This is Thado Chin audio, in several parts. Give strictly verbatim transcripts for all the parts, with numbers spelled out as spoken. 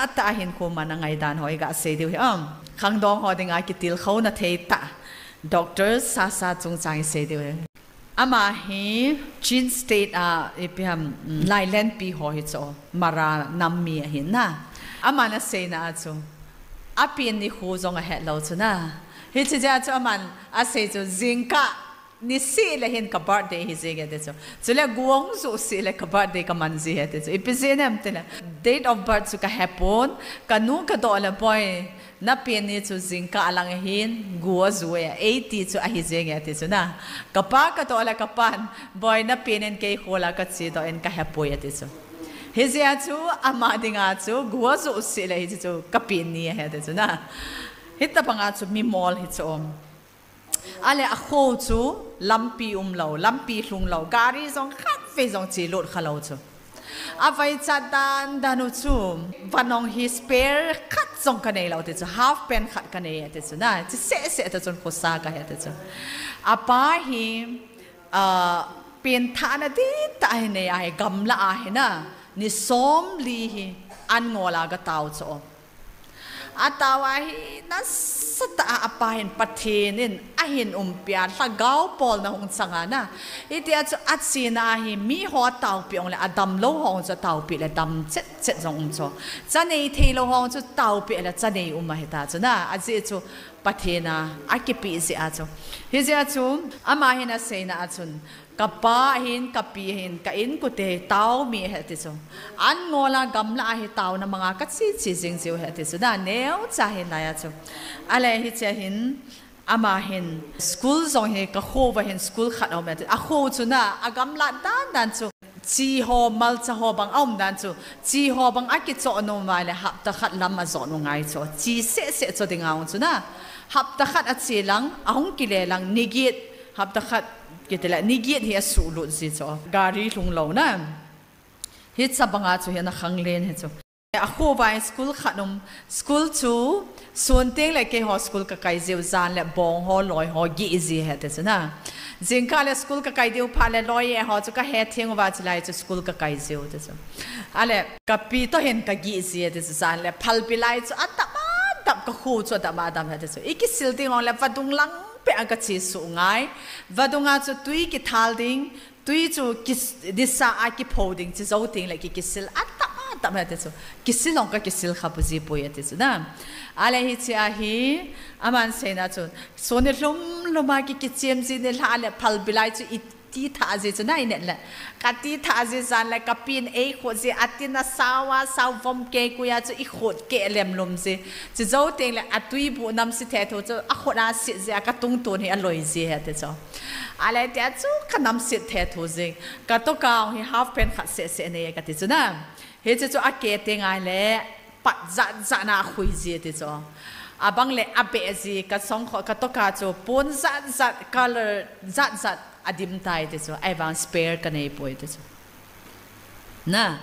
tah a hinkho man a ngaidan ho i ga sei diu hi am. Khangdong ho dinga kitilkhouna thei tah. Doctor Sasa chungchang i sei diu hi. Ama hi Chin State a ipi ham, mm, Lailenpi ho hi chu Mara nam mi ahin na. Aman aseina a chu apen nikho jong ahet lou chu na. Hiche jeh a chu aman asei chu jingkah nisih le hin ka birthday hi jing e ati chu. Chule go hung juh sih le ka birthday ka man ji e ati chu. Ipi jeh ham itile date of birth chu ka hepon, ka nu ka doh le boi, na pen ni chu jingkah lang ahin, go ajuh e, eighty chu ahi jing e ati chu na. Ka pa ka doh le ka pan, boi na pen in kei kho la ka chedoh in ka hepoi ati chu. Hijeh a chu ama dinga chu go ajuh sih le hiche chu ka pen ni ahi ati chu na. Hitabanga chu mimol hi chu um. Ale akho chu lampi umlou, lampi lhunglou, gari jong khatvei jong chelut khalou chu. Avaichat dandan u chu, vannoi hi spare khat jong ka neilou ati chu, half pant khat ka nei ati chu na, che sehseh ta chun khosa kahi ati chu. Apa hi, ah, penthahna dihtah hi nei ahi, gamla ahi na, ni somli hi an ngol a ga tao chu. Atao a hi nasatah a apa hin Pathen in ahin umpi a, lhagao polna hung chang a na. Hitia chu achena hi miho ataopi ong le adamlou ho chu ataopi le dam chetchet jong um chu. Cha nei theilou ho chu taopi le cha nei um ahita chu na. Ajeh chu Pathen a akipeh jeh a chu. Hijeh a chu ama hin aseina a chun, ka pa hin, ka pi hin, ka inkote hi taomi ahi ati chu. An ngol a gamla a hi taona manga ka che che jing jiu ahi ati chu na, neocha hin lai a chu. Ale hiche hin ama hin school jong hi ka kho uva hin school khat aum e ati. Akho chu na, agamla dandan chu, che ho, malcha ho bang aum dan chu, che ho bang akichoh nom uva le hapta khat lam ajot u ngai chu. Che sehseh chu dinga um chu na, hapta khat ache lang, ahung kile lang, ni get, hapta khat kitile ni get hi asuhlut ji chu, gari lhunglou na. Hiche banga chu hi ana khanglen hi chu. Akho uva school khat um, school chu sun teng le keiho school ka kai jiu, jan le bong ho, loi ho gih ji ahi ati chu na. Jingkah le school ka kai diu phat le loi e ho chu ka hetheng uva chulai chu school ka kai jiu ati chu. Ale ka pi toh hin ka gih ji ati chu, jan le phalbi lai chu adap adap, ka kho chu adap adap ahi ati chu. I kisil ding ong le vadung lang peh a ka chesuh ngai. Vadung a chu tui kithal ding, tui chu kis-, disa a kipho ding, che jou teng le ki, kisil adap adap ahi ati chu. Kisil ong ka kisil kha pu ji poi ati chu na. Ale hiche a hi, aman seina chu, sun ni lhum lhum a ki, kichem ji nilhah le phalbi lai chu i tithah ji chu na, i net le. Ka tithah ji, jan le ka pin eikhot ji, atin asao a, sao vom keikoi a chu i khot keh lemlum ji. Che jou teng le atui buh namse thetho chu akhut a sit ji a, ka tungtun hi aloi ji ahi ati chu. Ale tia chu ka namse thetho ji. Ka toka hi half pant khat sehseh nei e kati chu na. Hiche chu akeh teng a le pat jat jat na akhui ji ati chu. Abang le abeh ji, ka songkho, ka toka chu pon jat jat, color jat jat adim tai ati chu. Ahivang spare ka nei poi ati chu. Na,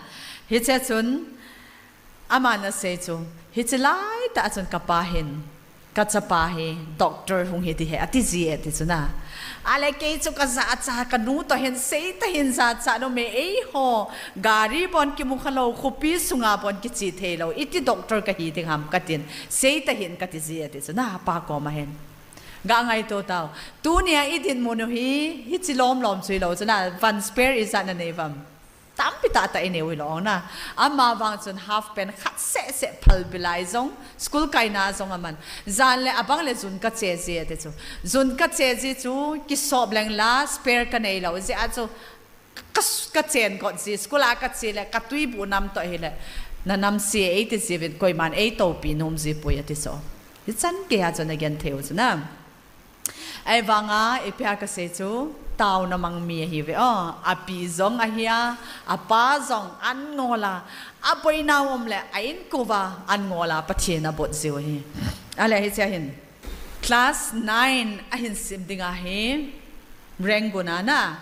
hiche chun aman asei chu, hiche laitah a chun ka pa hin, ka chapa hi doctor hung hi ding ahi ati ji e ati chu na. Ale kei chu ka jachat, ka nu toh hin seitah in jachat nom e, eiho gari bon kimu khalou, khopi sunga bon kiche theilou, iti doctor kahi ding ham katin, seitah in kati ji e ati chu na, pa koma hin. Ga ngaito tao. Tunia i dinmun u hi, hiche lom lom chu hilou chu na, van spare ijat na nei uvam. Tampi tahtah i neiu hilou na. Amavang chun half pant khat sehseh phalbi lai jong, school kaina jong aman. Jan le abang le jun ka che ji ati chu. Jun ka che ji chu, kisop leng la, spare ka neilou jeh a chu, ka, ka chen got ji, school a ka che le, ka tui buh nam toh hile, na namse eiti jiuvin, koiman eitoupi nom ji poi ati chu. Hichan geiya chun agenthei u chu na. Ahivanga, ipi a kasei chu, taona mang mi ahiuve o, api jong ahia, apa jong an ngol a, aboinau um le, a inko uva an ngol a, Pathen abot jiu ahi. Ale hichea hin, class nine ahin sim ding ahi, Rangoon a na,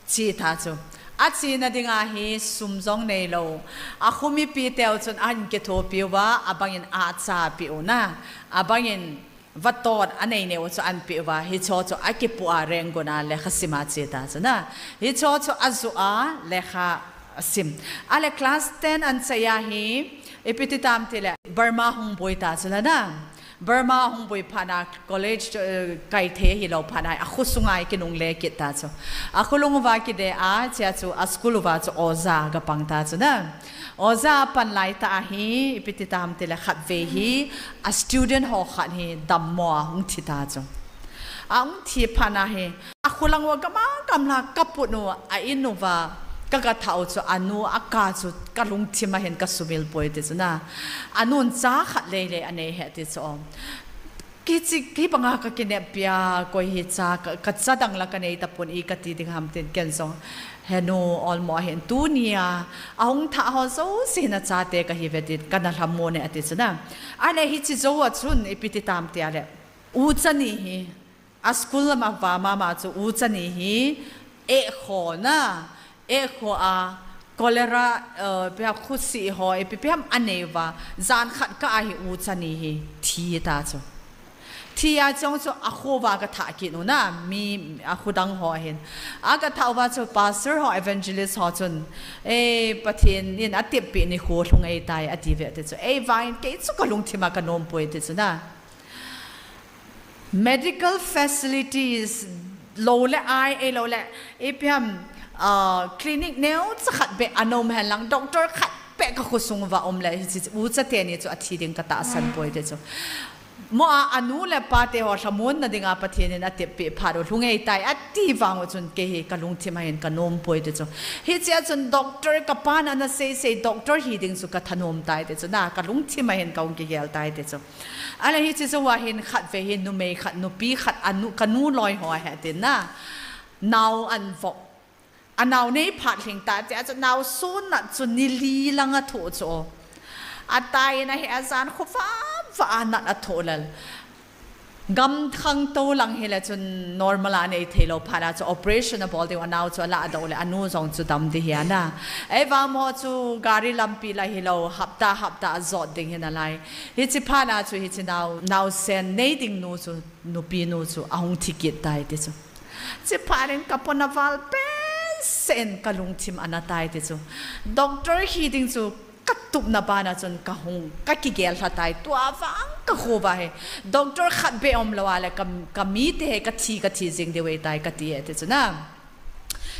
che tha chu. Achena dinga hi sum jong neilou. Akho mipi teu chun ahin kithopi uva, abangin acha apeh u na. Abangin vatot anei neiu chu ahin peh uva. Hicheho chu akipoh a Rangoon a lekha sim a che ta chu na. Hicheho chu ajoh a lekha Asim. Ale class ten anchai a hi, ipi ti tam tile, Burma hung boi ta chu la na. Burma hung boi phat na college, eh, kai thei hilou phat na, akho sunga kinungle kit ta chu. Akho lung uva kide a, chea chu a school uva chu oja aga pang ta chu na. Oja pan lai ta a hi, ipi ti tam tile khatvei hi, a student ho khat hi dammo a hung thi ta chu. Ahung thi phat na hi, akho lang uva gam a gamla kaput u, a in uva, kaga thah u chu, anu aka chu, kalungthim a hin kasumil poi ti chu na. Anun cha khat lei lei anei e ti chu. Kichi, kibanga kakineppi a, koi hi cha, ka, kacha dang la kanei tapon i kati ding ham tin ken jong. Henu olmo a hin tunia, ahung thah ho jouse nachate kahi ve tin, kana lhamon e ati chu na. Ale hiche jou a chun, ipi ti tam tile. Ucha ni hi, a school lama va mama chu ucha ni hi, eh kho na, eh kho a, cholera, eh, pia khusi ho, eh, ipi ipi ham anei uva, jan khat kah a hi ucha ni hi, thi ta chu. Thi a chong chu akho uva aga thah kit u na, mi akho dang ho hin. Aga thah uva chu pastor ho, evangelist ho chun, eh, Pathen in ateppi nikho lhung ei tai, ati ve ti chu. Ei vangin kei chu kalungthim a kanom poi ti chu na. Medical facilities lou le ai, eh, lou le, ipi ham, ah, clinic neocha khat beh anom hen lang, doctor khat beh kakho sung uva um le, hiche ucha teni chu athi ding katahsan poi ti chu. Mo a, anu le pate ho lhamon na dinga Pathen in ateppi phat u lhung ei tai, ati vang u chun kei hi kalungthim a hin kanom poi ti chu. Hichea chun doctor kapan ana sei sei, doctor hi ding chu kathanom tai ti chu na, kalungthim a hin kahung kigel tai ti chu. Ale hiche jou a hin khatvei hin numei khat, nupi khat, anu, kanu loi ho ahi tin na. Nao anvoh. Anao nei phat lhing ta, chea chu nao sun nat chu ni li lang athoh chu. Atai in ahi ajan khovah vah a nat athoh lel. Gam khangtou lang hile chun normal a nei theilou phat a chu operation abol diu anao chu alah doh le anu jong chu dam ding hi ana. Ei vang mo chu gari lampi la hilou, hapta hapta ajot ding hi nalai. Hiche phat a chu hiche nao, naosen nei ding nu chu, nupi nu chu ahung thi kit tai ti chu. Hiche phat in kapon aval pen sen kalungthim ana tai ti chu. Doctor hi ding chu katupna bana chun kahung, kakigel lha tai, tua vang kakho uva hi. Doctor khat beh umlou a le ka, kamite hi kathi, kathi jing diu ei tai kati e ti chu na.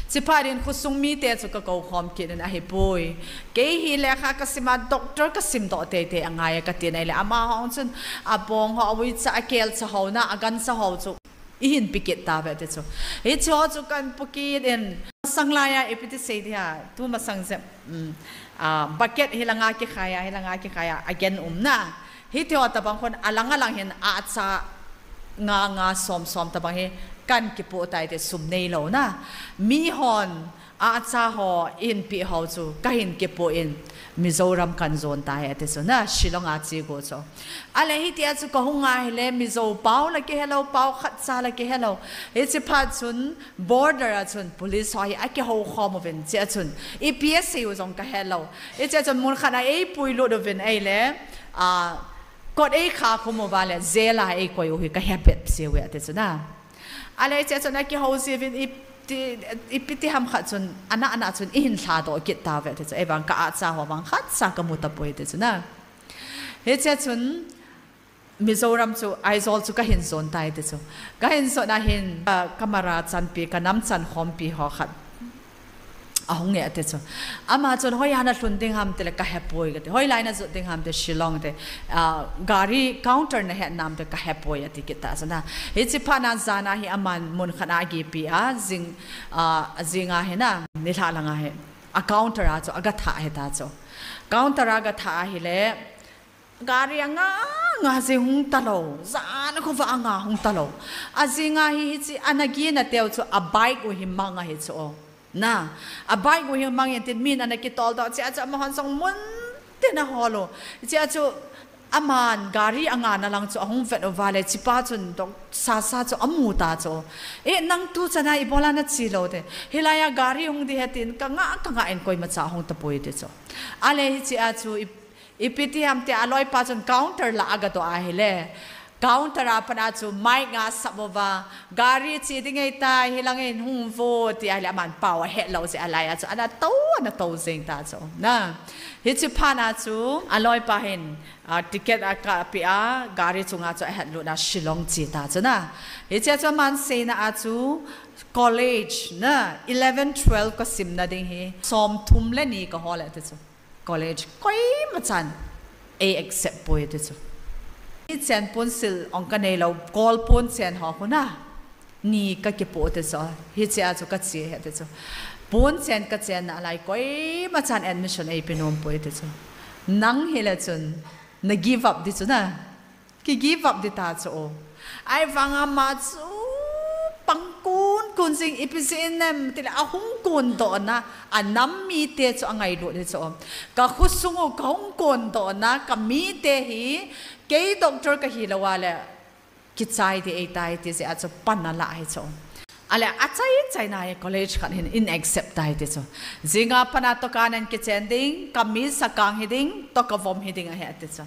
Hiche phat in khosung mite chu kakou khom kit in ahipoi. Kei hi lekha kasim a doctor kasim doh teitei angai e kati in ahile. Amaho chun abong ho, auicha, akelcha ho na, agancha ho chu. Ihin pe kit tauve ti chu. Hiche ho chu kahin pe kit in. Masang laiya ipi ti sei dia. Tu masang jep. Um, ah, bucket hilanga kikhai a, hilanga kikhai a, agen um na. Hiti ho tabang khun alang alang hin ahcha nga nga som som tabang hi kahin kipoh tai ti sum neilou na. Mihon Ahcha ho, ihin pe ho chu, kahin kipoh in, Mizoram kahin jon tai, ati chu, na, Shillong a che go chu. Ale hitia chu kahung ahile, Mizo pao la kihelou, pao khatcha la kihelou. Hiche phat chun, border a chun, police ho hi akihou khom uvin, chea chun, ipi asei u jong kahelou. Hichea chun, mun khat a eipui lut uvin, ahile, a, kot eikha khum uva le, jail a eikoi u hi kahe bep jeng uve, ati chu, na. Ale hichea chun akihou jiuvin iti, ipi ti ham khat chun, ana, ana chun ihin lhadoh kit tauve ti chu, ahivang ka ahcha ho vang khatcha kamu tapoi ti chu na. Hichea chun Mizoram chu Aizawl chu kahin jon tai ti chu. Kahin jon a hin, ah, ka Mara chanpi, ka nam chan khompi ho khat ahung e ti chu. Ama chun hoiya na lhun ding ham tile kahepoi kati. Hoilai na jot ding ham ti Shillong ti. Ah, gari counter na het nam ti kahepoi ati kit ta chu na. Hiche phat na jan a hi aman mun khat a agipi a jing, ah, jing a hi na nilhah lang a hi. A counter a chu aga thah hi ta chu. Counter a aga thah ahile Gari anga, nga jing hung talou, jan khovah anga hung talou. Ajing a hi hiche ana gin a teu chu a bike u hi mang ahi chu o. Na, a bike u hi mang in tin min ana kitol doh, chea chu amahon jong mun tin ahol u. Chea chu aman gari anga na lang chu ahung vet uva le, hichepa chun dok sasa chu amu ta chu. E, nang tu chana ibola na che lou te. Hilai a gari hung ding ahi tin, ka nga, ka nga in koima cha hung tapoi ti chu. Ale hichea chu i Ipi ti ham tia aloipa chun counter la aga doh ahile. Counter a pat a chu mic a sap uva, gari che ding ahitai, hilangin hung vo, ti ahile aman pao ahet lou jeh a lai a chu ana tou, ana tou jeng ta chu. Na, hiche phat a chu aloipa hin, a, ticket akapeh a, gari chunga chu ahet lut a Shillong che ta chu na. Hichea chu aman seina a chu college na eleven, twelve kasimna ding hi somthum le ni kahol e ti chu. College koima chan ei accept poi ti chu. Hichen ponsil ong kanei lou, kol ponchen ho khu na. Ni kakipoh ti chu. Hichea chu kache ahi ti chu. Ponchen kachenna lai koima chan admission eipe nom poi ti chu. Nang hile chun na give up di chu na. Ki give up di ta chu. Ahivanga ama chu pang kun kun jing, ipi jeh inem tile ahung kondoh na, anam mite chu angailut di chu. Ka khosung u kahung kondoh na, ka mite hi, kei doctor kahi lou a le kichai di ahitai ti jeh a chu pan ala ahi chu. Ale achai chaina hi college khat hin in accept tai ti chu. Jinga pat a toka nan kichen ding, ka mi sakang hi ding, toka vom hi ding ahi ati chu.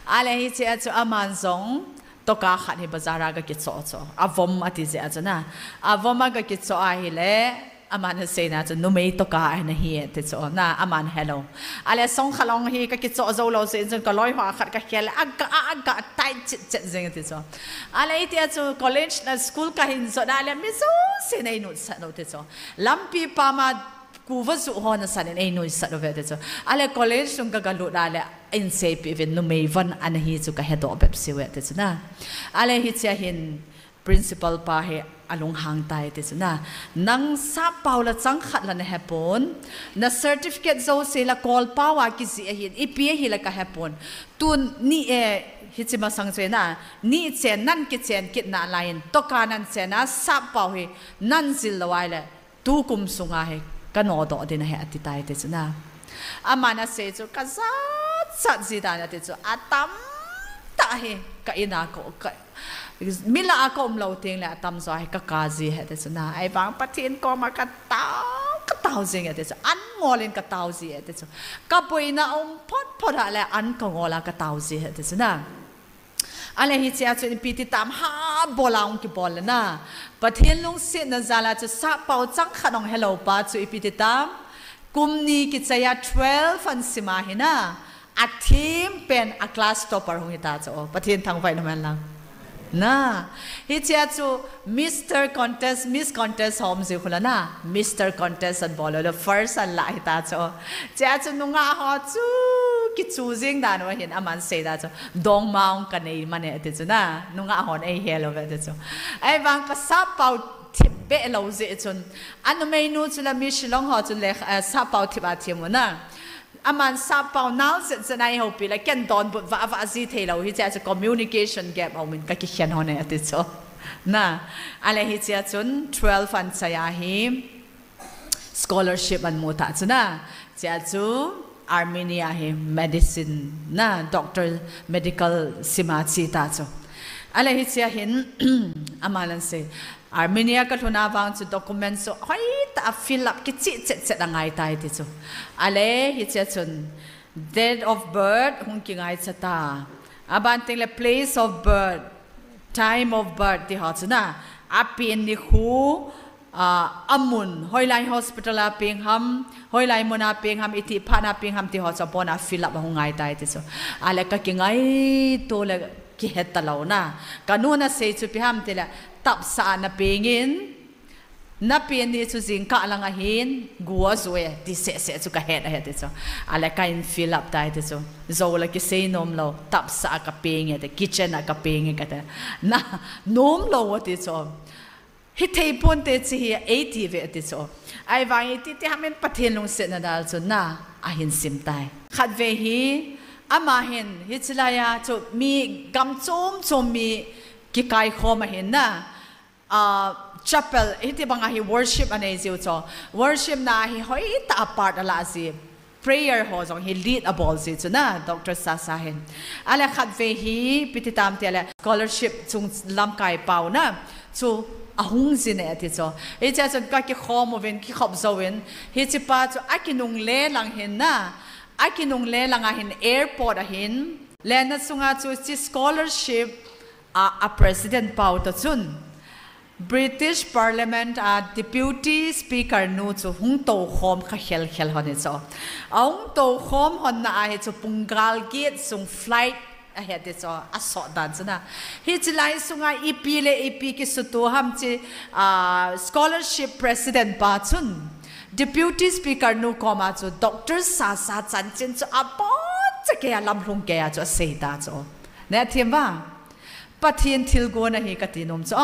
Ale hichea chu aman jong toka khat hi bazar a ga kichoh chu. Avom ati jeh a chu na. Avom a ga kichoh ahile, aman aseina chu numei toka ana hi ati chu. Na, aman helou. Ale song khat ong hi kakichoh jou lou jeh chun kaloi ho khat kakhel le, aga, aga tai chet chet jeng ati chu. Ale hitia chu college na school kahin jot na le mi jousen einuisat lou ti chu. Lampi pam a kuva ju ho nasan in einuisat uve ti chu. Ale college sung kagalut a le eiseipeh uvin numei von ana hi chu kahedoh bepseh uve ti chu na. Ale hichea hin principal pa hi alunghang tai ti chu na. Nang sappao la chang khat la nahepon. Na certificate jouse la kolpao a kijih ahin, ipi ahila kahepon. Tun ni e, hiche masang chu na, nichen nan kichen kit nalai in, toka nan chen a sappao hi nan jil lou ahile, tukum sunga hi kanodoh ding ahi ati tai ti chu na. Aman asei chu kajat jat ji dan ati chu, atamtah hi ka in a ka, ka, mi lah a kaum lou tengle atamjo hi kaka ji ahi ti chu na. Ahivang Pathen koma katao, katao jing e ti chu. An ngol in katao ji e ti chu. Kaboina um phot phot a le an kangol a katao ji ahi ti chu na. Ale hichea chu ipi ti tam, ha bol a ong kibol le na. Pathen lungsetna jal a chu sappao chang khat ong helou pa chu ipi ti tam. Kum ni kichai a twelve ahin sim ahi na. Athem pen a class topper hung hita chu. Pathen thangvah in umhen lang. Na, hichea chu Mister Contest, Miss Contest ho um ji khu la na, Mister Contest anbol lou le first anlah hita chu. Chea chu nungah ho chu kichu jing dan u ahin aman sei da chu, dongma ong kanei mane ati chu na, nungah hon eihel uve ati chu. Ahivang ka sappao thip be lou jeh chun, anumeinu chu la mi Shillong ho chu le, eh, sappao thip a them u na. Aman sappao nal set set a eihoupi le ken donbut vah vah ji thei lou hichea chu communication gap aum in kakikhen hon e ati chu. Na, ale hichea chun twelve anchai a hi scholarship anmu ta chu na. Chea chu Armenia hi medicine na, doctor medical sim a che ta chu. Ale hichea hin aman asei, Armenia kalhun a vang chu document chu hoitah a fill up kicheh chet chet angai tai ti chu. Ale hichea chun date of birth hung kingaicha ta. Aban tengle place of birth, time of birth ti ho chu na. Apen nikho, ah, amun, hoilai hospital a peng ham, hoilai mun a peng ham, iti phat a peng ham ti ho chu abon a fill up ahung ngai tai ti chu. Ale kakingaito le kihe talou na. Kanun asei chu ipi ham tile, tapsa a napeng in, napen ni chu jingkah lang ahin, go ajoh e, ti seh seh chu kahet ahi ti chu. Ale kahin fill up tai ti chu. Jou le kisei nom lou, tapsa a kapeng e ti, kitchen a kapeng e kati. Na, nom lou ati chu. Hithei ponte che hi eiti uve ati chu. Ahivang iti ti ham in Pathen lungsetna jal chun na, ahin sim tai. Khatvei hi, ama hin, hiche laiya chu mi gam chom chom mi kikaikhom ahin na, ah, chapel, hiti banga hi worship anei jiu chu. Worship na hi hoitah a part ala ji. Prayer ho jong hi lead abol ji chu na, Doctor Sasa hin. Ale khatvei hi, ipi ti tam tile, scholarship chung lamkai pao na, chu ahung jin e ati chu. Hichea chun kakikhom uvin, kikhop jouvin, hiche pa chu akinungle lang hin na, akinungle lang ahin airport ahin, lenna chunga chu hiche scholarship, A, a president pau to chun British Parliament a Deputy Speaker nu chu hung to khom kha khel khel hon hi chu. A hung to khom hon na a hi chu punggal gate sung flight a het ti chu a sot dan chu na. Hi chi lai sunga ipi le ipi kisutu ham chi, a, scholarship president pa chun Deputy Speaker nu koma chu Doctor Sasa chanchin chu a pon cha ke a lam hlung ke a chu a sei ta chu. Ne thim va. Pathen thilgon ahi kati nom chu.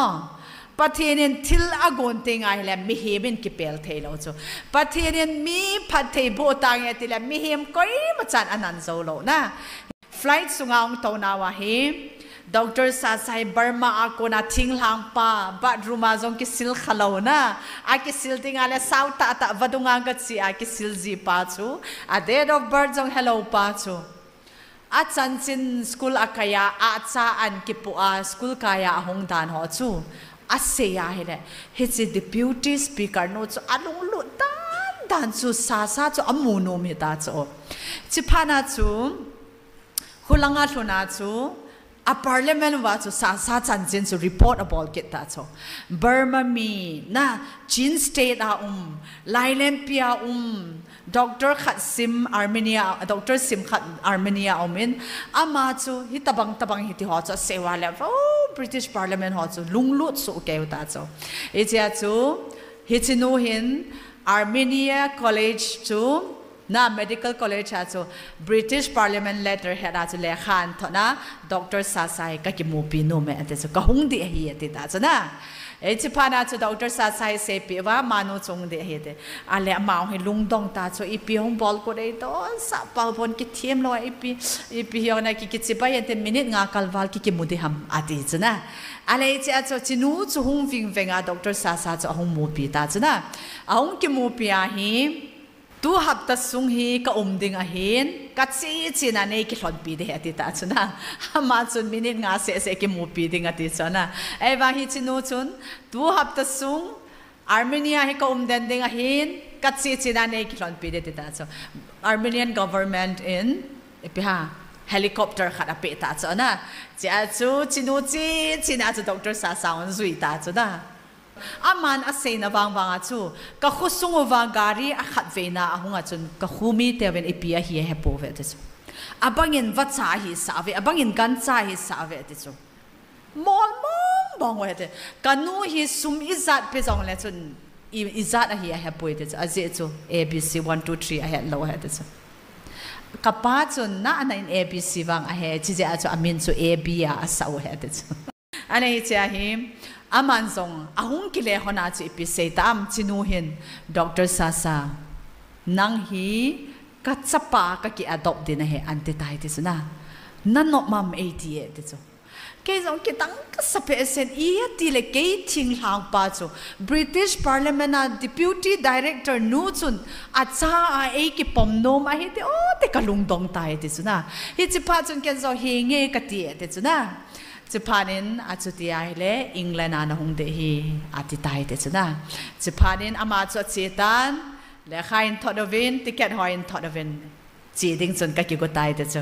Pathen in thil agon teng ahile mihem in kipel thei lou chu. Pathen in mi phatthei boh tange tile mihem koima chan anan jou lou na. Flight sunga hung tou nau ahi. Doctor Sasa hi Burma a kona thinglhang pa, bathroom a jong kisil kha lou na. A kisil ding ale sao tah tah vadung a gachi a kisil ji pa chu. A date of birth jong helou pa chu. A chanchin school a kai a, a cha an kipu a, school kai a ahung dan ho chu. A sei ahile, hiche deputy speaker nu chu a lunglut dan dan chu Sasa chu a mu nom hi ta chu. Chi phat na chu, khulanga lhun a chu, a parliament uva chu Sasa chanchin chu report a bol kit ta chu. Burma mi na, Chin state a um, Lailenpi a um, Doctor khat sim Armenia, Doctor sim khat Armenia a um in, ama chu hi tabang tabang hi ti ho chu a sei uva le, oh, British Parliament ho chu lunglut suh keu ta chu. Hiche a chu, hiche nu hin Armenia College chu, na medical college a chu British Parliament letterhead a chu lekha an thot na, Doctor Sasa hi ka kimupi nom e ati chu, ka hung ding ahi ati ta chu na. Hiche phat na chu Doctor Sasa hi seipeh uva, ama nu chu hung ding ahi ti. Ale ama hi lungdong ta chu, ipi hung bol kit ei to, sapa bon kithem lou, ipi, ipi hi na ki, kichibai ante minute nga kalval ki, kimu ding ham ati chu na. Ale hiche a chu, hiche nu chu hung ving veng a Doctor Sasa chu ahung mupi ta chu na. Ahung kimupi ahi. Tu hapta sung hi ka um ding ahin, ka che che na nei kilhonpi ding ahi ati ta chu na. Ama chun minute nga seh seh kimupi ding ati chu na. Ahivang hiche nu chun, tu hapta sung Armenia hi ka um den ding ahin, ka che che na nei kilhonpi ding ati ta chu. Armenian government in, ipi ham, helicopter khat apeh ta chu na. Hiche a chu, hiche nu che che na chu Doctor Sasa hung jui ta chu na. Aman asei na vang vang a chu, ka khosung uva gari a khatvei na ahung a chun, ka kho miteuvin ipi ahi ahe pouve ti chu. Abang in vacha ahi sah uve, abang in gancha ahi sah uve ti chu. Mol mong mong uve ti. Ka nu hi sum ijat pe jong le chun, i, ijat ahi ahe poi ti chu. Ajeh chu A B C one two three ahet lou ahi ti chu. Ka pa chun na ana in A B C vang ahe, chijeh a chu amin chu A B a asah u ahi ti chu. Ana hiche ahi, aman jong, ahung kile hon a chu ipi sei tam, hiche nu hin, Doctor Sasa, nang hi ka chapa ka ki adopt ding ahi, ati tai ti chu na. Na nop mam ei ti e ti chu. Kei jong kidang kasa peh sen, iti le kei thinglhang pa chu, British Parliament a Deputy Director nu chun, acha a ei kipom nom ahi ti, o ti ka lungdong tai ti chu na. Hiche phat chun ken jong henge ka ti e ti chu na. Chuphat in, achuti ahile, England a na hung ding ahi, ati tai ti chu na. Chuphat in, ama chu ache tan, lekha ahin thot uvin, ticket ho ahin thot uvin, che ding chun ka kigo tai ti chu.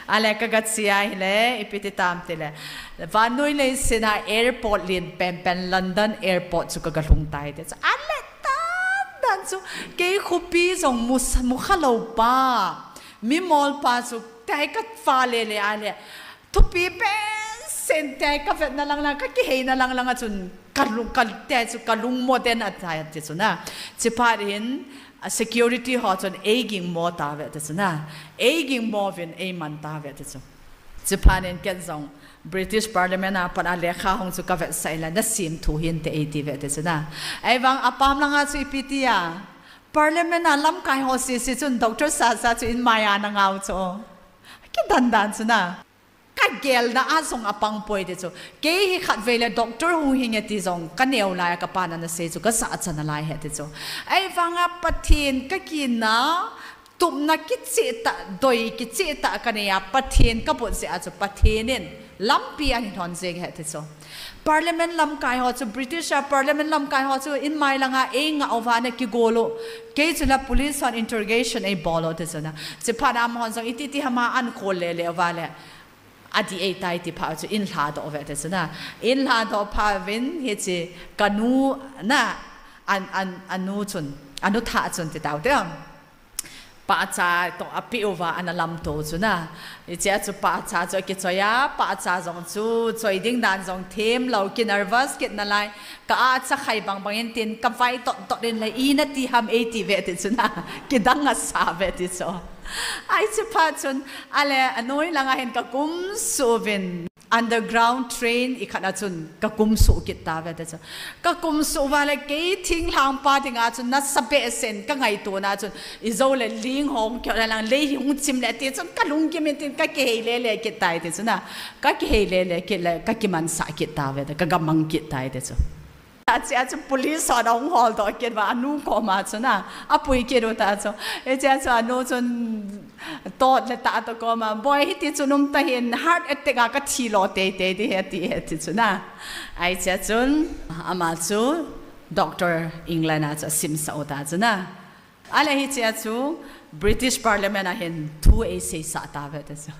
Ale ka ga che ahile, ipi ti tam ti le, vannoi leiset a airport lien penpen London airport chu ka ga lhung tai ti chu. Ale tan dan chu, kei khopi jong mu, mukha lou pa, mi mol pa chu, tai ka fa le le ale, thupi pen sen te ka vetna lang lang, ka kiheina lang lang a chun ka lung, ka te chu ka lungmo den atai ti chu na. Chuphat in, a security ho chun ei gingmo tauve ti chu na. Ei gingmo uvin ei man tauve ti chu. Chuphat in ken jong British Parliament a pat a lekha hung chu ka vetsah in la, na sim thu hinte ei ti uve ti chu na. Ahivang apam lang a chu ipi ti a, Parliament a lamkai ho sese chun Doctor Sasa chu in mai a na ngau chu. Kidan dan chu na. Ka gelna a jong apang poi ti chu. Kei hi khatvei le doctor hung hing e ti jong ka neo lai a ka pan ana sei chu ka jahcha nalai ahi ti chu. Ahivang a Pathen ka kina, tupna kicheh tah, doi kicheh tah ka nei a, Pathen ka bot jeh a chu Pathen in lampi ahin hon jeng ahi ti chu. Parliament lamkai ho chu, British a Parliament lamkai ho chu in mai lang a ei ngah uva ana kigol u. Kei chu la police hon interrogation ei bol u ti chu na. Chuphat a amahon jong iti ti ham a an khol le le uva le. Adih ei tai ti phat chun in lhadoh ve ti chun a. In lhadoh phat uvin hiche kanu na, an, an, anu chun, anu tha chun ti tau te. Pahcha toh apeh uva ana lamto chun a. Hichea chu pahcha chu akichoi a, pahcha jong chu choi ding dan jong them lou, ki nervous kit nalai. Ka acha khai bang bang in tin, ka vai tot tot in le, ina ti ham ei ti ve ti chun a. Kidang asa ve ti chu. Hiche phat chun, ale, anoi langa hin kakum suh uvin, underground train ikhat a chun kakum suh kit tauve ti chu. Kakum suh uva le kei thinglhang pa dinga chun nasa behseh in kangaito na chun, ijou le ling hong kio le lang lei hi hung chim le ti chun kalung kim in tin kakihei lele kit tai ti chun a. Kakihei lele kit le kakimansah kit tauve ti, kagamang kit tai ti chu. Hichea chu police hon ahung holdoh kit uva, anu koma chun a, apui kit u ta chu. Hichea chu anu chun tot le tah toh koma, boi hiti chun um tahin, heart attack a kathi lo teitei ding ahi ati, ati chun a. Hichea chun, ama chu doctor England a chu asimsah u ta chun a. Ale hichea chu British Parliament a hin thu eiseisah tauve ti chu.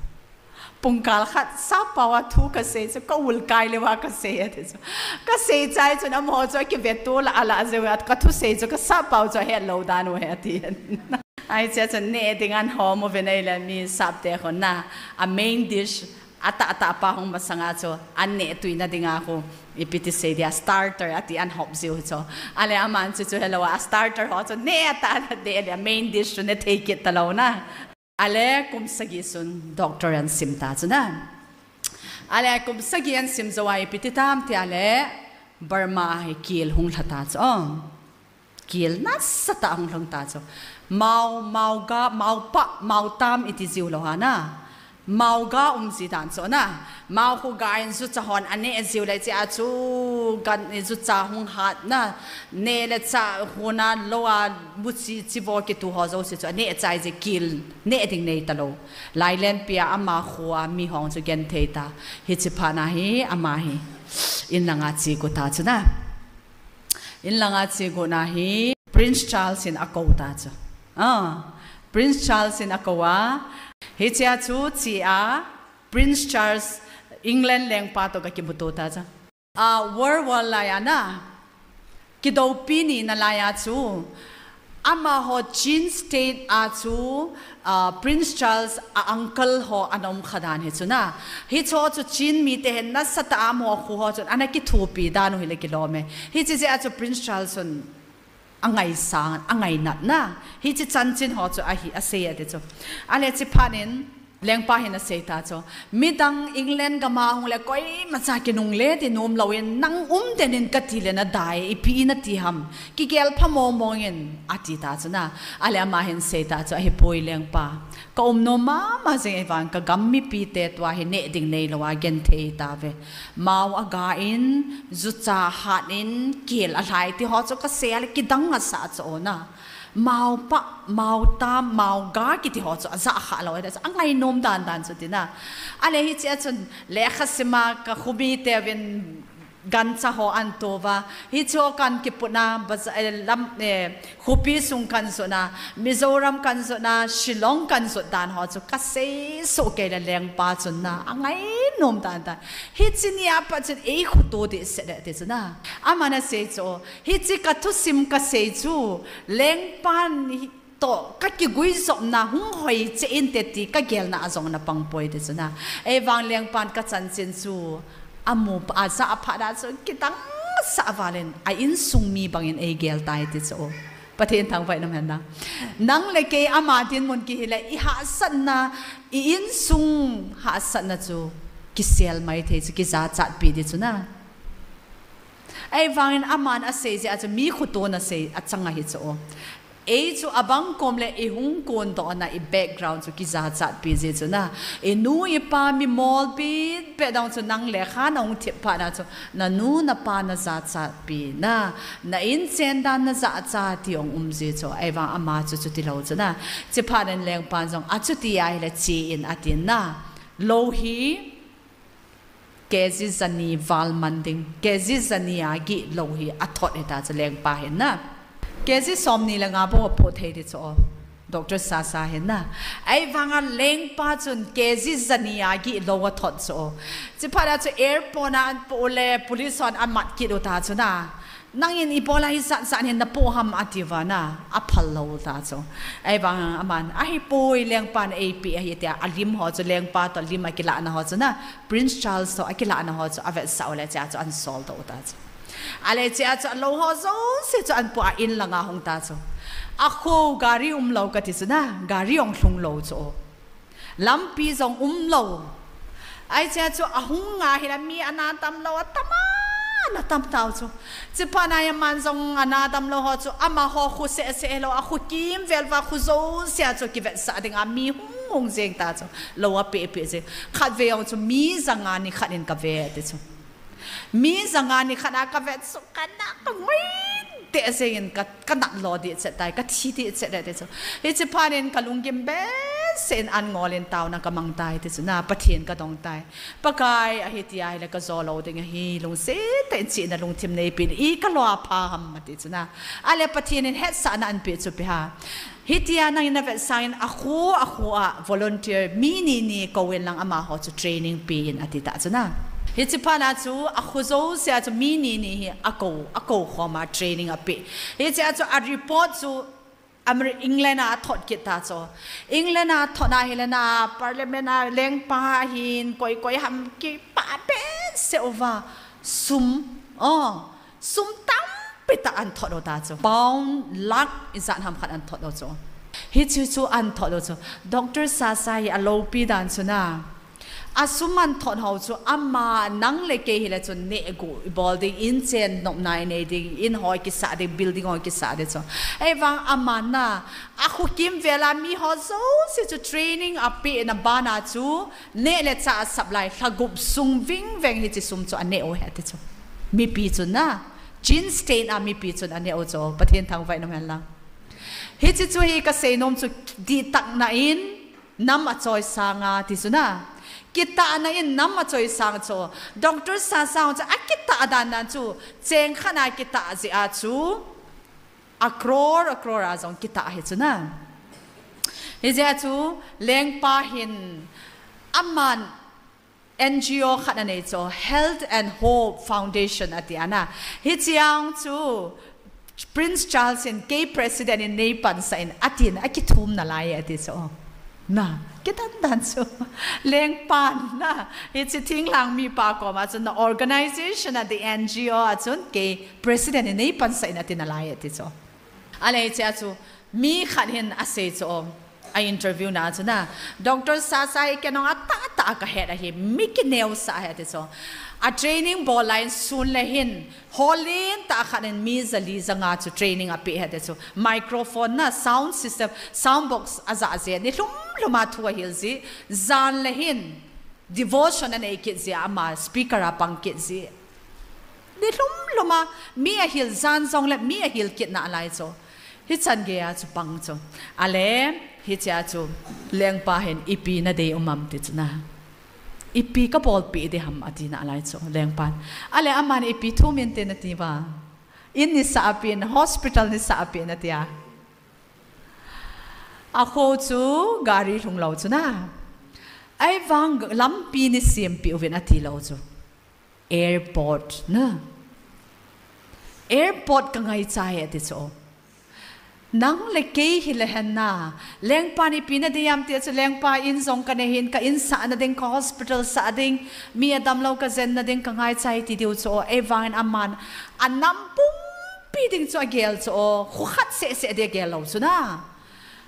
Pungkal khat sappao a thu kasei chu, ka ul kai leuva kasei ati chu. Kasei chai chun amaho chu akiveto lah a lah jeh uva, kathusei chu ka sappao chu ahet lou dan u ahi ati. Hichea chun neh ding an hom uvin ahile mi sapte hon a, a main dish, atahtah pa hung masanga chu, an neh tuina dinga khu, ipi ti sei dia, starter ati an hop jiu chu. Ale aman chuchu helou a, starter ho chu neh atah a neh le, main dish chu ne thei kit talou na. Ale kum sagi chun doctor an sim ta chun a. Ale kum sagi an sim jou a ipi ti tam ti ale, Burma hi kel hung lha ta chu. Kel nasatah hung lhung ta chu. Mao, mao ga, mao pah, mao tam iti jiu lou ham a. Mao ga um ji dan chu na. Mao khu ga in jucha hon aneh jiu le hichea chu gan in jucha hung hat na. Neh le chah hon a lou a muchi chivo kitu ho jouse chu aneh chai ji, kel neh ding nei talou. Lailenpi a ama kho a mi hon chu genthei ta. Hiche phat na hi ama hi in langa che got ta chu na. In langa che got na hi Prince Charles in akou ta chu. Ah, Prince Charles in akou a. Hichea chu che a Prince Charles England lengpa toh ga kimuto ta chu. Ah, World War lai a na, kidoupi nina lai a chu, amaho Chin State a chu, ah, Prince Charles a uncle ho ana um kha dan hi chu na. Hicho chu Chin mite hin nasatah a amaho khu ho chun ana kithopi dan u hile kilom e. Hiche jeh a chu Prince Charles chun angaisang, angainat na. Hiche chanchin ho chu ahi, asei ati chu. Ale hiche phat in, lengpa hin asei ta chu. Midang England gam a hung le koimacha kinungle ti nom lou in, nang um den in kati le nadai, ipi nati ham. Kigel pha mong mong in, ati ta chu na. Ale ama hin asei ta chu, ahipoi lengpa. Ka um nom mama jing e vang, ka gam mipite tua hi neh ding nei lou a genthei tauve. Mao aga in, jucha hat in, kel alhai ti ho chu kasei a le kidang asa chu na. Mao pah, mao tam, mao ga kiti ho chu ajah kha lou e, chu angainom dan dan chu ti na. Ale hichea chun lekha sim a ka khomite uvin gancha ho an to uva. Hiche ho kan kiput na, baza-, eh, lam, eh, khopi sung kan jot na, Mizoram kan jot na, Shillong kan jot dan ho chu kasei soh kei le lengpa chun na, angainom dan dan. Hiche nia pat chun eikhoto dehset e ti chu na. Aman asei chu, hiche ka thusim kasei chu, lengpan hi, toh, kakiguijopna hung hoi cheh inte ti kagelna a jong ana pang poi ti chu na. Ahivang lengpan kachanchin chu amu phat, ajah phat a chu kidang sah val in a insung mi bang in eigel tai ti chu. Pathen thangvah in um hen lang. Nang le kei ama dinmun kihi le i hahsatna, i insung hahsatna chu kisel maithei chu kijachatpi ti chu na. Ahivang in aman asei jeh a chu mi khotona sei achang ahi chu. Ei chu abang kom le i hung kondohna i background chu kijachatpi jeh chu na. I nu i pa mi mol bit bit dong chu nang le kha na hung thip phat na chu na nu na pa na jachatpi na, na inchen dan na jachat ti hung um jeh chu. Ahivang ama chu chuti lou chu na. Chuphat in lengpan jong achuti ahile che in atin na. Lou hi K G jani val man ding, K G jani a gih lou hi athot hita chu lengpa hin na. K G somni le nga bou apoh thei ti chu. Doctor Sasa hin na. Ahivanga lengpa chun K G jani a gih lou athot chu. Chuphat a chu airport a ahin pu le police hon amat kit u ta chu na. Nangin ibola hijat jat hin napoh ham ati uva na. Aphal lou ta chu. Ahivang aman ahipoi, lengpan eipeh ahi tia alim ho chu, lengpa toh lim akilahna ho chu na. Prince Charles toh akilahna ho chu avetsah u le chea chu ahin soldoh u ta chu. Ale chea chu alou ho jouse chu ahin pu a in langa hung ta chu. Akho gari umlou kati chu na, gari jong lhung lou chu. Lampi jong umlou. Ahi chea chu ahung a hile mi ana damlou atam a, ana tam tau chu. Chuphat a aman jong ana damlou ho chu, amaho khu seh seh lou, akhu kimvel uva khu jouse a chu kivetsah dinga mi hung hung jeng ta chu. Lou apeh peh jeng. Khatvei jong chu mi janga nikhat in kave ti chu. Mi janga nikhat a kave chu kana kangoi teh jeng in ka, kanat lo dih chet tai, kathi dih chet le ti chu. Hiche phat in kalunggim behseh in an ngol in taona kamang tai ti chu na, Pathen kadong tai. Pakai ahi tia hile kajo lou ding ahi, lungset tah in chihna lungthim neipen, ikalo a pha ham ati chu na. Ale Pathen in hetsahna ahin peh chu pe ha. Hitia nangin navetsah in akhu, akhu a volunteer mi ni ni kou in lang amaho chu training pe in ati ta chu na. Hiche phat a chu akhu jouse a chu mi ni ni hi akou, akou khom a training apeh. Hiche a chu a report chu Ameri-, England a athot kit ta chu. England a athot na hile na parliament a lengpa hin koi koi ham kipah behseh uva sum. Oh, sum tampi tah ahin thot u ta chu. Pound lakh ijat ham khat ahin thot u chu. Hiche chu ahin thot u chu. Doctor Sasa hi aloupi dan chu na. Asum ahin thot ho chu ama nang le kei hile chun neh gu ibol ding, in chen nopna inei ding, in ho ikisah ding, building ho ikisah ding chu. Ahivang aman na, akhu kimvel a mi ho jouse chu training apeh na bana chu, neh le chah asap lai, lha gup sung ving veng hiche sum chu aneh u ahi ati chu. Mipi chun na, chin state a mipi chun aneh u chu, Pathen thangvah in um hen lang. Hiche chu hi kasei nom chu dihtah na in, nam achoisang a ti chu na. Kitahna in nam achoisang chu. Doctor Sasa chu akitah dan dan chu, cheng khat a kitah jeh a chu, a crore, a crore a jong kitah ahi chu na. Hijeh a chu, lengpa hin, aman N G O khat anei chu, Health and Hope Foundation ati a na. Hiche a chu, Prince Charles in kei president in neipansah in atin, akithum nalai ati chu. Na, kidan dan chu. Lengpan na, hiche thinglhang mipa koma chun na organization a ti N G O a chun kei president in neipansah in ati nalai ati chu. Ale hiche a chu, mi khat hin asei chu, a interview na chu na, Doctor Sasa hi kei jong atahtah kahet ahi, mi kineosah ahi ati chu. A training bol lai in sun le hin, hall lentah khat in mi jali janga chu training apeh ahi ati chu. Microphone na, sound system, sound box ajah jeh, nilhum lhum a thu ahil jeh, jan le hin, devotion anei kit jeh a ama speaker a pang kit jeh. Nilhum lhum a mi ahil jan jong le mi ahil kit nalai chu. Hichan gei a chu pang chu. Ale, hiche a chu lengpa hin ipi nadei um am ti chu na. Ipi kabolpeh ding ham ati nalai chu lengpan. Ale aman ipi thum inte nati uva. In neisah peh in, hospital neisah peh in ati a. Akho chu gari lhung lou chu na. Ahivang lampi neisempeh uvin ati lou chu. Airport na. Airport kangaicha e ati chu. Nang le kei hile hen na. Lengpan ipi nadei am ti chu lengpa in jong kanei hin ka in sahna ding, ka hospital sah ding, mi adamlou kajenna ding kangaicha e ti diu chu. Ahivangin aman anam pumpi ding chu agel chu. Kho khat seh seh ding agel lou chu na.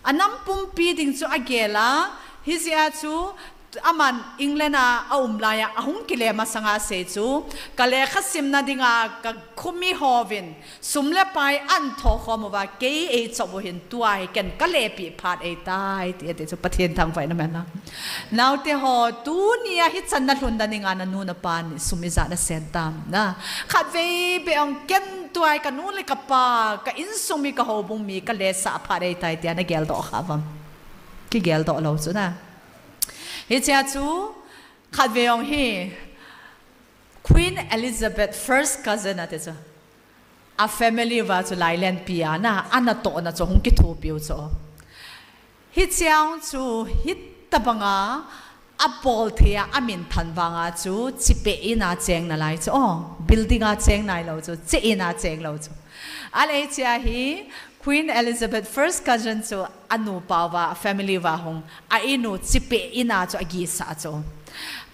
Anam pumpi ding chu agel a, hijeh a chu aman England a aum lai a, ahung kile masanga asei chu, ka lekha simna dinga ka khomi hovin, sum le pai ahin tho khom uva, kei eichop u hin tua hi ken kalepeh phat eitai, ti ati chu Pathen thangvah in um hen lang. Naote ho, tunia hichan nalhun dan dinga nanu napa in sum ijat nasen tam na. Khatvei beh ong ken tua hi kanu le kapa, ka insung mi ka houbung mi kalesah phat eitai tia nageldoh kha uvam. Kigeldoh lou chu na. Hichea chu khatvei ong hi Queen Elizabeth first cousin ati chu. A family uva chu lailenpi a na, anatohna chu hung kithopiu chu. Hicheng chu hitabanga abol thei a, amin than vanga chu chipeh in a cheng nalai chu. Oh, building a cheng nailou chu, che in a chenglou chu. Ahile hichea hi Queen Elizabeth first cousin chu anu pao va, family va hung, a inu chipeh in a chu agisah chu.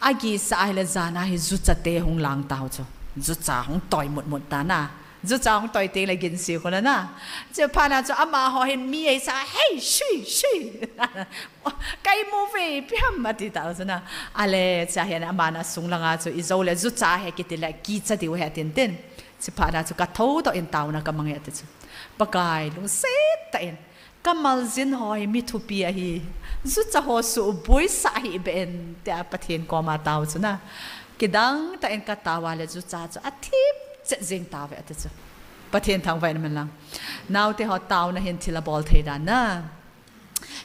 Agisah ahile jana hi jucha te hung lang tau chu. Jucha hung toi mutmut ta na. Jucha hung toi teng le ginsi khuna na. Chuphat na chu amaho hin mi eisa, "Hey, shui, shui." "Ka imu ve, ipi ham?" ati tau chu na. Ahile, chea hin aman asung langa chu ijou le jucha he kiti le kicha diu he tin tin. Chuphat na chu kathodoh in taona kamang e ati chu. Pakai, lungset tah in. Ka maljin ho hi mi thupi ahi. Jucha ho suhbuisah hih beh in, tia Pathen koma tao chu na. Kidang tah in katao a le jucha chu athip chet jeng tauve ati chu. Pathen thangvah in umhen lang. Naote ho taona hin thil abol thei dan na.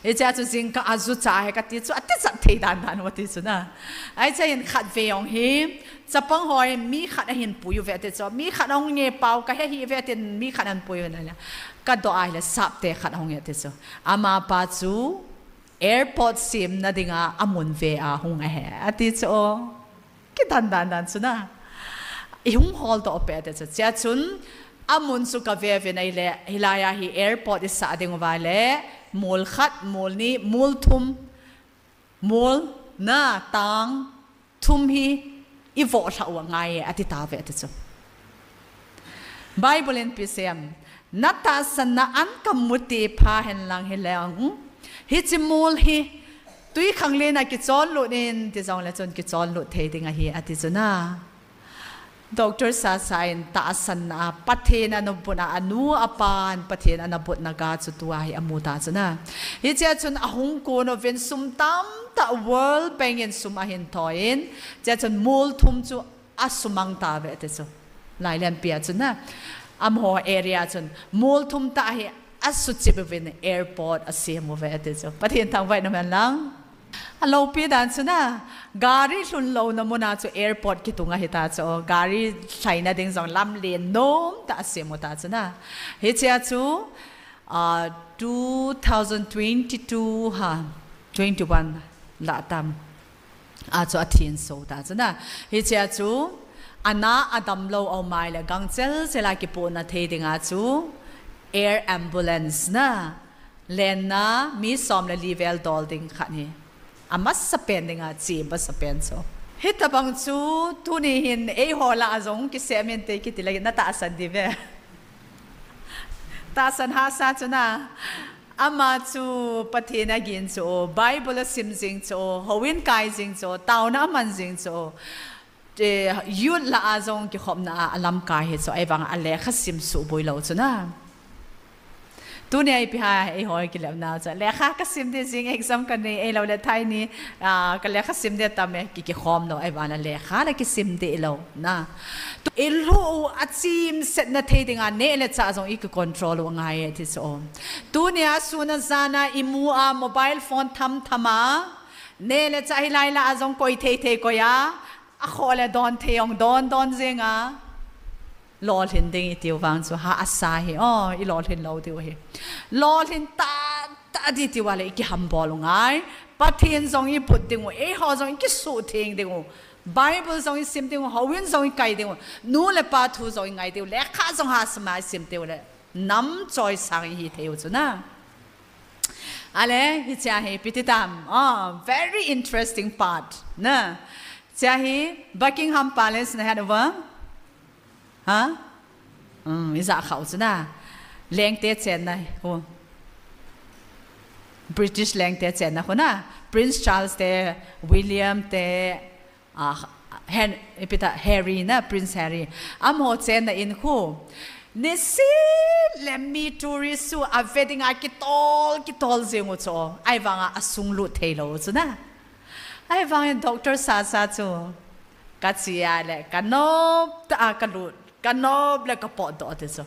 Hichea chu jingkah a jucha hi kati chu atijat thei dan dan u ati chu na. Hichea hin khatvei jong hi, chapang ho hi mi khat ahin pui uve ati chu. Mi khat ahung nge pao kahe hih uve tin mi khat ahin pui uve na. Kadoh a ahile sapte khat ahung e ati chu. Amapa chu airport semna dinga amun ve a hung ahi ati chu. Kidan dan dan chu na. Ihung holdoh peh ati chu. Chea chun amun chu kave uvin ahile, hilai a hi airport isah ding uva le, mol khat, mol ni, mol thum, mol na tang thum hi ivoh lhah u angai e ati tauve ati chu. Bible in ipi asei em? Natahsanna an kamu te pha hen lang hileng, hiche mol hi twikhanglen a kichon lut in ti jongle chun kichon lut thei ding ahi ati chu na. Doctor Sasa in tahsanna a Pathen ana butna, anu apan Pathen ana butna ga chu tua hi amu ta chu na. Hichea chun ahung kon uvin sum tamtah World Bank in sum ahin thou in, chea chun mol thum chu asumang tauve ati chu. Lailenpi a chu na. Amaho area chun mol thum tah hi asuchip uvin airport asem uve ati chu. Pathen thangvah in umhen lang. Aloupi dan chu na. Gari lhun louna muna chu airport kitung ahi ta chu. Gari lhaina ding jong lamlen nom tah asem u ta chu na. Hichea chu, ah, two thousand twenty-two ha, twenty-one lah tam a chu athin so ta chu na. Hichea chu, ana adamlou a um ahile, gangchel chel a kipohna thei dinga chu, air ambulance na, lenna mi som le li vel dol ding khat hi. Amasapen dinga che masapen chu. Hitabang chu, tuni hin eiho lah a jong kisem inte kiti le natahsan diu ve. Tahsan hahsa chu na. Ama chu Pathen agin chu, Bible asim jing chu, houin kai jing chu, taona aman jing chu. Eh, youth lah a jong kikhopna a alamkai hi chu, ahivanga alekha sim suhboi lou chu na. Tunia ipi ham, eiho kilep nau chu. Lekha kasim ding, jing exam kanei, ahilou le thaini, ah, kalekha sim ding tam e, ki, kikhom lou, ahivanga lekha la kisim ding lou na. Tu, ilhuh u achimsetna thei dinga, neh le chah jong iki control u angai e ti chu. Tunia sun a jan a imu a mobile phone tham tham a, neh le chah hilai lah a jong koi thei thei koi a, akhoh le don thei jong don don jing a. Lolhin ding itiu vang chu hahsa hi, oh, ilolhin lou diu hi. Lolhin tah tah ding tiu a le ikihambol u ngai. Pathen jong ibut ding u, eiho jong ikisuhtheng ding u. Bible jong isim ding u, houin jong ikai ding u. Nu le pa thu jong ingai ding u, lekha jong hahsa ma isim ding u le. Nam choisang ihi thei u chu na. Ahile, hichea hi ipi ti tam. Oh, very interesting part na. Chea hi Buckingham Palace nahet uvam? Ha? Um, ija khau chu na. Lengte chenna khu. British lengte chenna khu na. Prince Charles te, William te, ah, Hen-, ipi ta, Harry na, Prince Harry. Amaho chenna in khu. Nisim le mi tourist chu ave dinga kitol, kitol jing u chu. Ahivanga asung lut thei lou chu na. Ahivangin Doctor Sasa chu. Kache a le, kanop tah a kalut. Kanop le kapotdoh ti chu.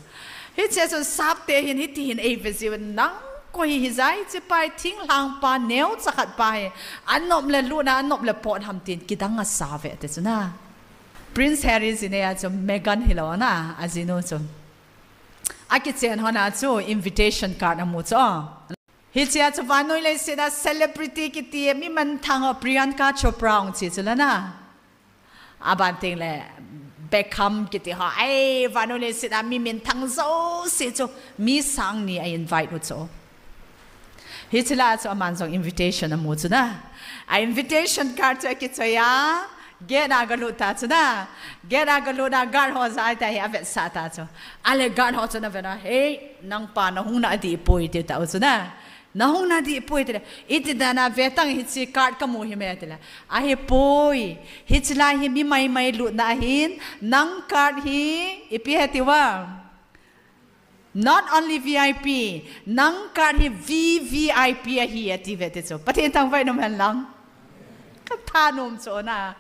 Hiche chu sapte hin hiti hin eive jiu, nang koi hi, hijat hiche pa hi thinglhang pa, neocha khat pa hi. Anop le lut a, anop le pot ham tin kidang asa ve ti chu na. Prince Harry jinei a chu Meghan hilou na, ajinu chu. Akichen hon a chu invitation card amu chu. Hichea chu vannoi leiset a celebrity kiti mi manthang ho Priyanka Chopra hung che chu la na. Aban teng le Beckham kiti ho, ai, vannoi leiset a mi minthang jouse chu mi sang ni a invite u chu. Hiche la chu aman jong invitation amu chu na. A invitation card chu akichoi a, gate a galut ta chu na. Gate a galut a guard ho ja ahi ta hi avetsah ta chu. Ale guard ho chu na ve na, "Hei, nangpa nahung na adih poi," ati ta u chu na. "Nahung na adih poi," tile, "Iti dan a ve tang hiche card kamu hi me," tile. "Ahipoi. Hiche la hi mi maimai lutna ahin, nang card hi ipi ahi tiu va. Not only V I P, nang card hi V V I P ahi," ati ve ti chu. Pathen thangvah in um hen lang. Ka thanom chu na.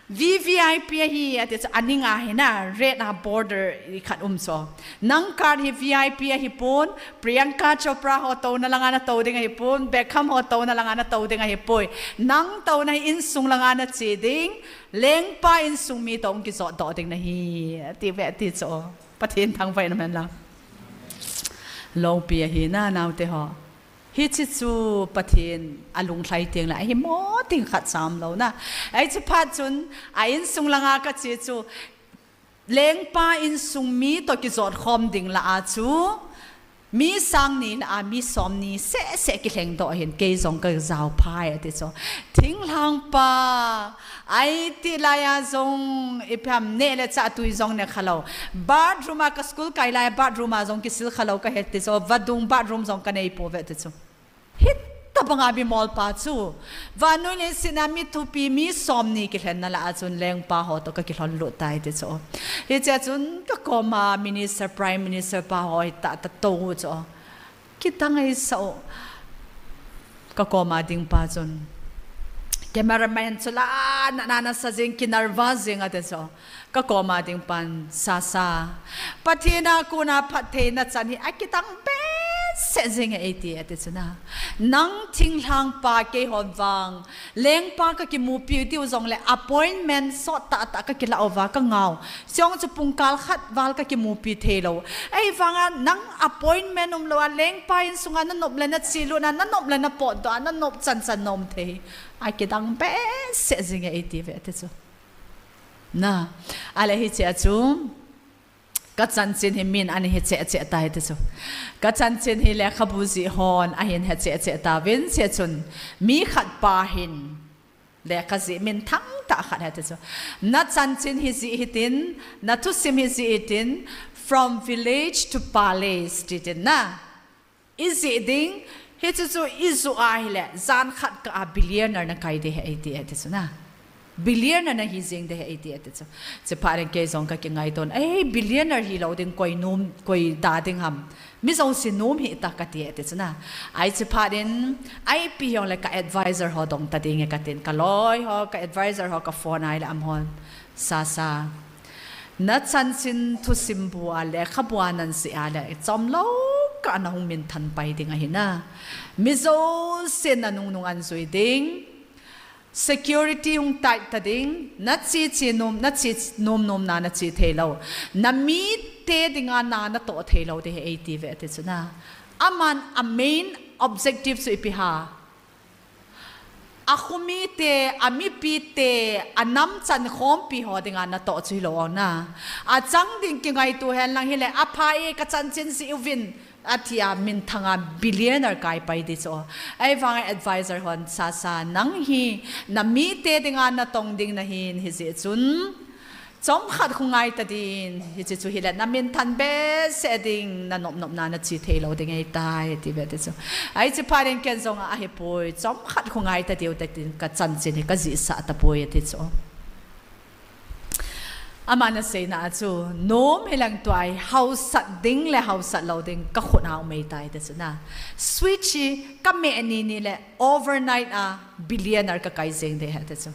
V V I P ahi, ati chu, aning a hi na, red a border khat um chu. Nang card hi V I P ahi pon, Priyanka Chopra ho touna langa natou ding ahi pon, Beckham ho touna langa natou ding ahi poi. Nang touna hi insung langa nache ding, lengpa insung mi toh kijot doh ding nahi, ati ve ti chu. Pathen thangvah in um hen lang. Loupi ahi na, naote ho. Hiche chu Pathen alunglhai teng le ahi mo ding khat cha umlou na. Hiche phat chun a insung langa kache chu lengpa insung mi toh kijot khom ding lah a chu mi sang ni lah a mi som ni seh seh kilheng doh ahin kei jong kajao phai ati chu. Thinglhang pa, aiti lai a jong ipi ham neh le chah tui jong ne khalou. Bathroom a ka school kai lai a bathroom a jong kisil khalou kahe ti chu. Vadung bathroom jong kanei pouve ti chu. Hitabang a mi molpa chu. Vannoi leiset a mi thupi mi som ni kilhenna lah a chun lengpa ho toh kakilhon lut tai ti chu. Hichea chun kakoma minister, prime minister pa ho hi tah tah tou chu. Kidang ahisah u. Kakoma ding pa chun. Cameraman chu la na na nasa jing, kinervous jing ati chu. Kakoma ding pan, Sasa, Pathen a kona phattheina chan hi akidang behseh jing e eiti ati chu na. Nang thinglhang pa keihon vang lengpa kakimupi diu jongle appointment sot tah tah kakilah uva kangau. Chujong chu pungkal khat val kakimupi theilou. Ahivanga nang appointment umlou a lengpa insunga nanop le nache lut na, nanop le napotdoh a, nanop chan chan naum thei. Akidang behseh jing e eiti ve ati chu. Na, ale hichea chu kachanchin hi min ahin he cheh cheh tai ti chu. Kachanchin hi lekhabu jih hon ahin he cheh cheh tauvin, hichea chun mi khat pa hin lekha jih minthang tah khat he ti chu. Nachanchin hi jih hitin, nathusim hi jih hitin, from village to palace ti tin na. Ijih ding, hiche chu ijoh a hile, jan khat kah a billionaire nakai ding ahi eiti ati chu na. Billionaire nahi jeng ding ahi eiti ati chu. Chuphat in kei jong kakingaito in, ei, billionaire hilou ding koi nom, koi da ding ham. Mi jouse nom hih ta kati ati chu na. Ahi chuphat in, ipi hijongle ka advisor ho dong ta ding e katin, kaloi ho, ka advisor ho ka phone a ahile amahon, Sasa, nachanchin thusim bu a lekhabu a najih a le, chomlou kah a nahung minthan pai ding ahi na. Mi jousen nanung nung ahin jui ding. Security hung tight ta ding. Nache che nom, nache nom nom na nache theilou. Namite dinga na natoh theilou ding ahi eiti ve ati chu na. Aman a main objective chu ipi ham. Akhomite, amipite, anam chankhompi ho dinga natoh chu hilou na. Achang ding kingaito hen lang hile, apha e kachanchin jih uvin, atia minthanga billionaire kai pai ding chu. Ahivanga advisor hon, Sasa, nang hi namite dinga natong ding nahin hijeh chun, chomkhat khu ngai ta din, hiche chu hile naminthan behseh ding, nanop nop na nache theilou ding ahitai, ati ve ti chu. Ahi chuphat in ken jong ahipoi, chomkhat khu ngai ta diu tin kachanchin hi kajihsah tapoi ati chu. Aman aseina a chu, nom hilang tua hi haosat ding le haosat lou ding kakhut a um ahitai ti chu na. Switch hi kameh ni ni le overnight a billionaire kakai jeng ding ahi ti chu.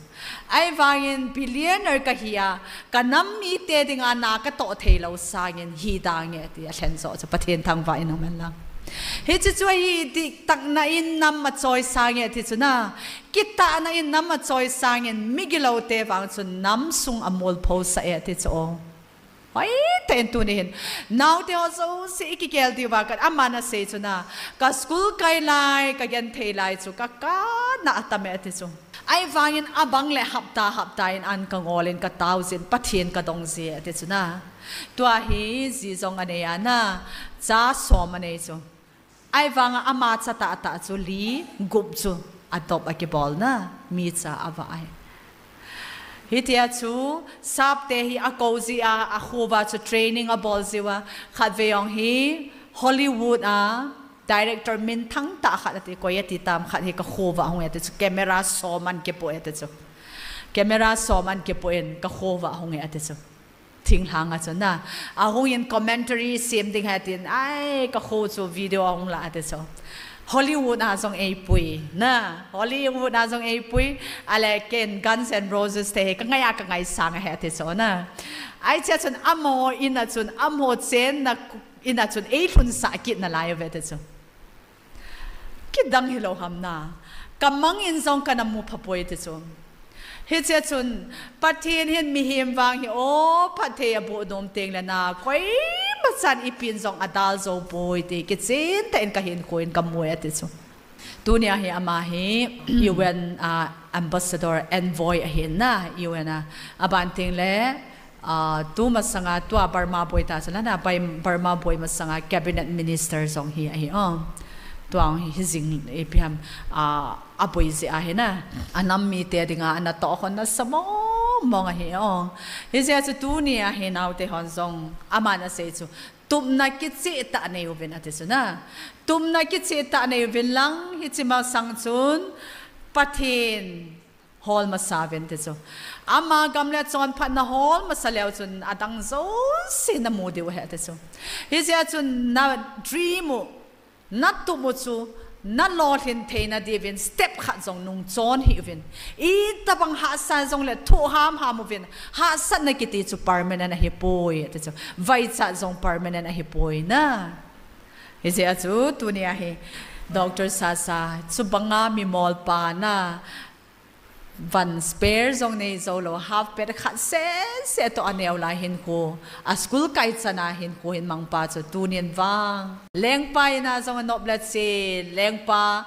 Ahivangin billionaire kahi a, kanam mite dinga na katoh theilou sangin hi dange ti alhen joh chu Pathen thangvah in um hen lang. Hiche chu ahi dihtah na in nam achoisang e ti chu na. Kitahna in nam achoisangin migiloute vang chun nam sung amolphosah e ti chu. Hoitah in tuni hin naote ho jouse i kigel diuva ka, aman asei chu na, ka school kai lai, ka genthei lai chu ka kana atam e ati chu. Ahivangin abang le hapta hapta in an ka ngol in ka tao jin, Pathen ka dong ji ati chu na. Tua hi ji jong anei a na, cha som anei chu. Ahivanga ama cha tahtah chu li gup chu adop akibol na, mi cha avah ahi. Hitia chu sapte hi ako ji a, akho uva chu training abol jiuva, khatvei jong hi Hollywood a director minthang tah khat ati, koi ati tam, khat hi ka kho uva hung e ati chu, camera som an kipoh e ati chu. Camera som an kipoh in ka kho uva hung e ati chu. Thinglhang a chu na, ahung in commentary sem ding ahi tin, ai, ka kho chu video ahung la ati chu. Hollywood a jong eipui na, Hollywood a jong eipui. Ale ken Guns N' Roses te hi ka ngai a ka ngaisang ahi ati chu na. Ai, chea chun amaho in a chun, amaho chenna in a chun eilhunsah kit nalai uve ati chu. Kidang hilou ham na, ka mang in jong kana mu phapoi ti chu. Hichea chun Pathen hin mihem vang hi o phatthei aboh nom tengle na, koimachan ipin jong adal jou poi ti kichen tah in ka hinkho in ka mu e ati chu. Tunia hi ama hi U N a ambassador, envoy ahin na, U N a. Aban tengle, ah, tu masanga tua Burma boi ta chu la na, Burma boi masanga cabinet minister jong hi ahi o. Tua hi, hi jing ipi ham, ah, aboi jeh ahi na. Anam mite dinga anatoh hon nasa mong mong ahi o. Hijeh a chu tunia hi naote hon jong aman asei chu, tupna kichehtah nei uvin ati chu na. Tupna kichehtah nei uvin lang, hiche masang chun Pathen hol masa uvin ti chu. Ama gam le chonphatna hol masa leu chun adang jouse namu diu ahi ati chu. Hijeh a chun na dream u, na tup u chu, na lolhin theina diuvin step khat jong nungchon hih uvin. Itobang hahsa jongle thoh hamham uvin. Hahsatna kiti chu permanent ahipoi ati chu. Vaichat jong permanent ahipoi na. Hijeh a chu tunia hi Doctor Sasa, chubanga mimolpa na, van spare jong nei joulou, half pant khat sese toh aneo lai hinkho, a school kai chana hinkho hin mangpa chu tunin vang lengpa ina jong anop le che, lengpa,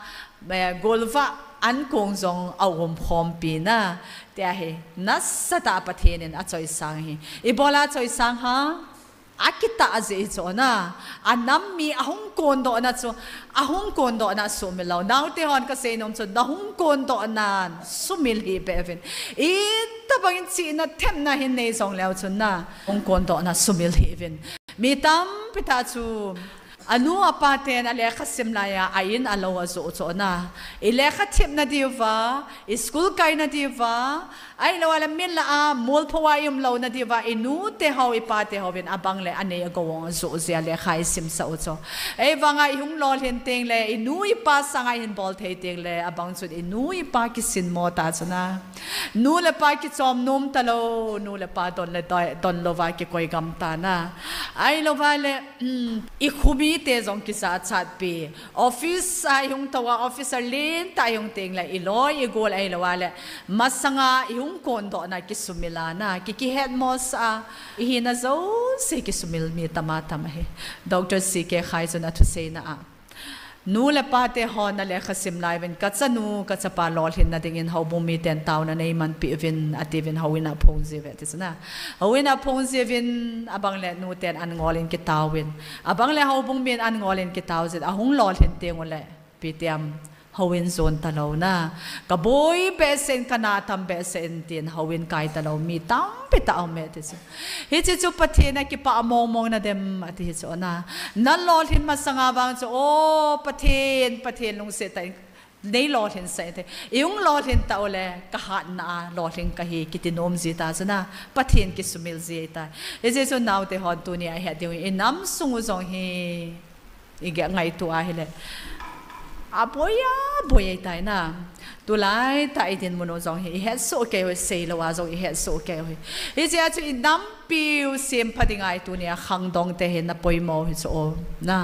eh, golvah ankong jong aumkhompi na. Tia hi nasatah a Pathen in achoisang hi. Ibola achoisang ham? Akitah jeh hi chu na, anam mi ahung kondohna chu, ahung kondohna sumil lou. Naote hon kasei nom chu, nahung kondohna sumil hih beh uvin. Itobangin chihna themna hin nei jongleu chun na, hung kondohna sumil hih uvin. Mi tampi tah chu anu apa ten alekha sim laiya a in alou ajoh chu na, ilekha themna diuva, ischool kaina diuva, ahilou le min lah a molpho a ium louna diuva, inute ho, ipate hovin abang le anei agou ajoh jeh a lekha isimsah u chu. Ahivanga ihung lolhin tengle, inu ipa sanga ihin bol thei tengle, abang chun inu ipa kisinmo ta chu na. Nu le pa kichom nom talou, nu le pa don le doi, don louva kikoi gam ta na. Ahilouva le, um, ikho mite jong kijachatpi. Office a ihung tou a, officer lentah ihung tengle, iloi igol ahilou le, masanga ihung kondohna kisumil a na, ki, kihetmosah a, ihina jouse kisumil mi tama tam ahi. Doctor C K Khai chun athuseina a, nu le pate hon nalekha sim lai uvin, kachanu, kachapa lolhinna dingin houbung miten taona neimanpi uvin, atiuvin houin a aphong jiuve ti chu na. Houin a aphong jiuvin, abang le nuten an ngolin kitaovin, abang le houbung min an ngolin kitao jin, ahung lolhin tengule, ipi ti ham, houin jon talou na. Kaboi behseh in, kana tam behseh in tin houin kai talou mi tampi tah aume ti chu. Hiche chu Pathen akipah mong mong nadem ati hi chu na. Nalolhin masanga vang chu, o Pathen, Pathen lungset tah in neilolhinsah inte. Ihung lolhin taule, kahatna a lolhin kahi kiti nom ji ta chu na. Pathen kisumil ji ta. Hiche chu naote hon tunia ihet diu, inam sung u jong hi igel ngaito ahile, aboi a, boi ahitai na. Tulai tah i dinmun u jong hi i hetsoh kei u, seilou a jong i hetsoh kei u hi. Hichea chu i nampiu sempha dinga i tunia khangdong te hi na poimo hi chu o. Na,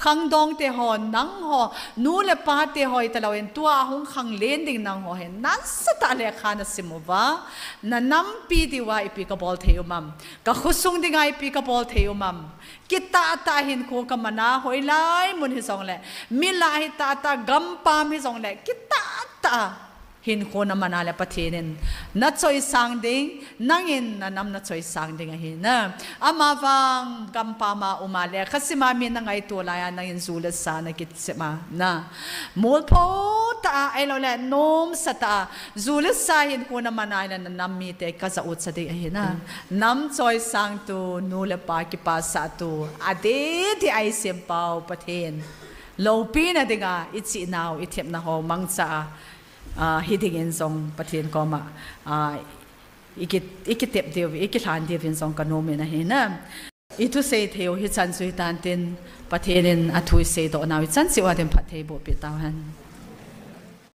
khangdong te ho, nangho, nu le pa te ho i talou in tua hung khanglen ding nangho hi nasatah lekha na sim uva, na nampi diuva ipi ka bol thei u mam. Ka khosung dinga ipi ka bol thei u mam. Kitah tah hinkho ka mana, hoilai mun hijongle, mi lah hi tah tah, gampam hijongle, kitah tah hinkho na mana le Pathen in na choisang ding, nangin na nam na choisang ding ahi na. Amavang gampam a um a le, khasima mi na ngaito laiya nangin ju le sa na kisem a na. Molpho tah a, ahiloule nomsa tah a, ju le sa hinkho na mana le na nam mite ka ja u cha ding ahi na. Nam choisang tu, nu le pa kipasah tu, adeh deh a i sempau Pathen loupina dinga i chihnau, i thepna ho mangcha a, a, hi dingin jong Pathen koma, a, i ki, i kitep diu, i kilhan diuvin jong ka nom in ahi na. I thusei thei u hichan chu hitan tin, Pathen in a thu i seidoh nau hichan cheh uva din phatthei boh peh tauhen.